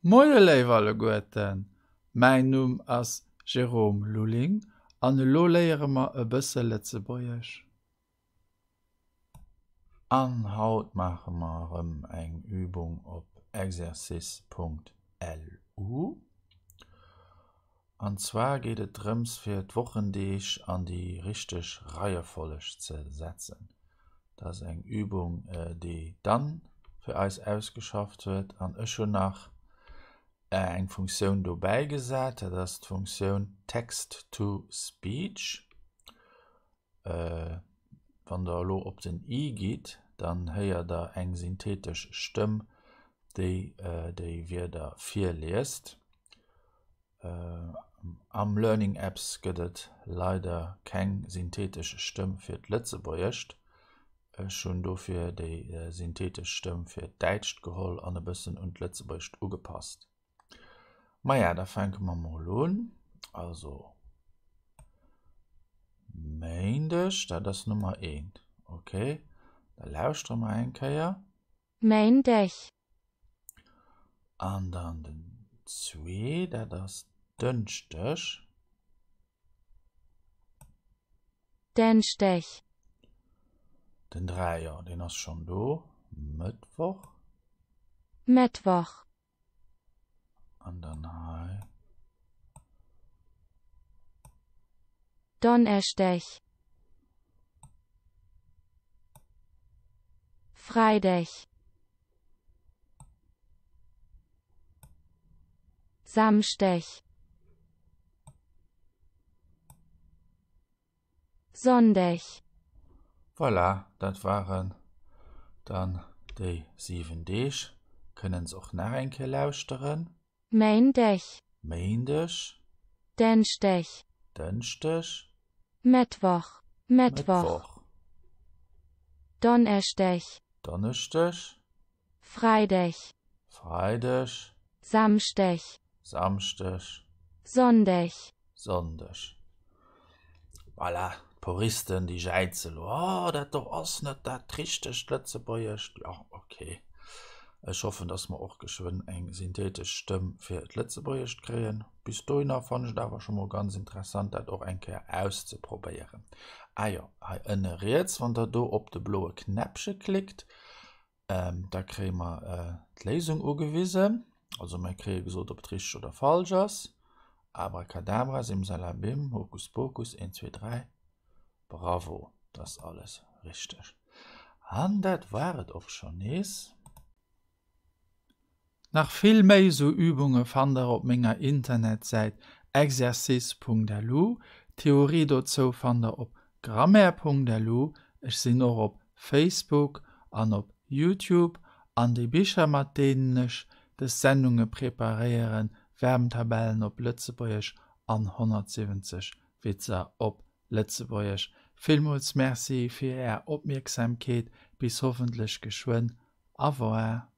Moie léif alleguerten, mäin Numm ass Jérôme Lulling an elo léiere mer e bësse Lëtzebuergesch. An haut maache mer erëm eng Übung op exercice.lu. An zwar geet et drëms fir d'Wochendeeg an déi richteg Reiefolleg ze setzen. Dat ass eng Übung déi d'Anne fir eis ausgeschafft huet an ech hunn nach eng Funktioun dobäi gesat, dat ass d'Funktioun Text to Speech. Wann der elo op den i gitt, dann héiert der eng synthetesch Stëmm, déi déi Wierder virliest. Am Learning Apps gëtt et leider keng synthetesch Stëmm fir d'Lëtzebuergescht. Ech hunn dofir déi synthetesch Stëmm fir d'Däitscht geholl an e bëssen un d'Lëtzebuergescht ugepasst. Maja, da fänke mer mol un. Also Méindeg, dat ass Nummer eent. Okay, da lauschtere mer eng Kéier. Méindeg. An dann den zwee, dat ass Dënschdeg. Dënschdeg. Den 3, jo, deen ass schonn do. Mëttwoch. Mëttwoch. An dann hei. Donneschdeg. Freideg. Samschdeg. Sonndeg. Voilà, dat waren dann déi 7 Deeg. Kënnen se och nach eng Kéier lauschteren. Méindeg. Méindeg. Dënschdeg. Dënschdeg. Mëttwoch. Mëttwoch. Mëttwoch. Donneschdeg. Donneschdeg. Freideg. Freideg. Samschdeg. Samschdeg. Sonndeg. Sonndeg. Voilà, d'Puristen, déi jäize lo, Oh, dat do ass net dat richtegt Lëtzebuergescht. Jo, ok. Ech hoffen, dass mer och geschwënn eng synthetesch Stëmm fir d'Lëtzebuergescht kréien. Bis dohinner fannen ech et awer scho mol ganz interessant, dat och eng Kéier auszeprobéieren. Ah jo, hei ënne riets, wann der do op de bloe Knäppche klickt, Da kréie mer d'Léisung ugewisen. Also mir kréie gesot, ob et richteg oder falsch ass. Abracadabra, Simsalabim, Hokuspokus, 1, 2, 3. Bravo, dat ass alles richteg. An dat war et och schonn nees. Nach vill méi esou Übunge fannt der op menger Internetsäit exercice.lu. D'Theorie dozou fannt der op Grammaire.lu, Ech sinn och op Facebook an op Youtube an déi Bicher mat deenen ech des Sendunge preparéieren, Verbentabellen op Lëtzebuergesch an 170 Witzer op Lëtzebuergesch. Villmools Merci fir är Opmierksamkeet, bis hoffentlech geschwënn, au revoir.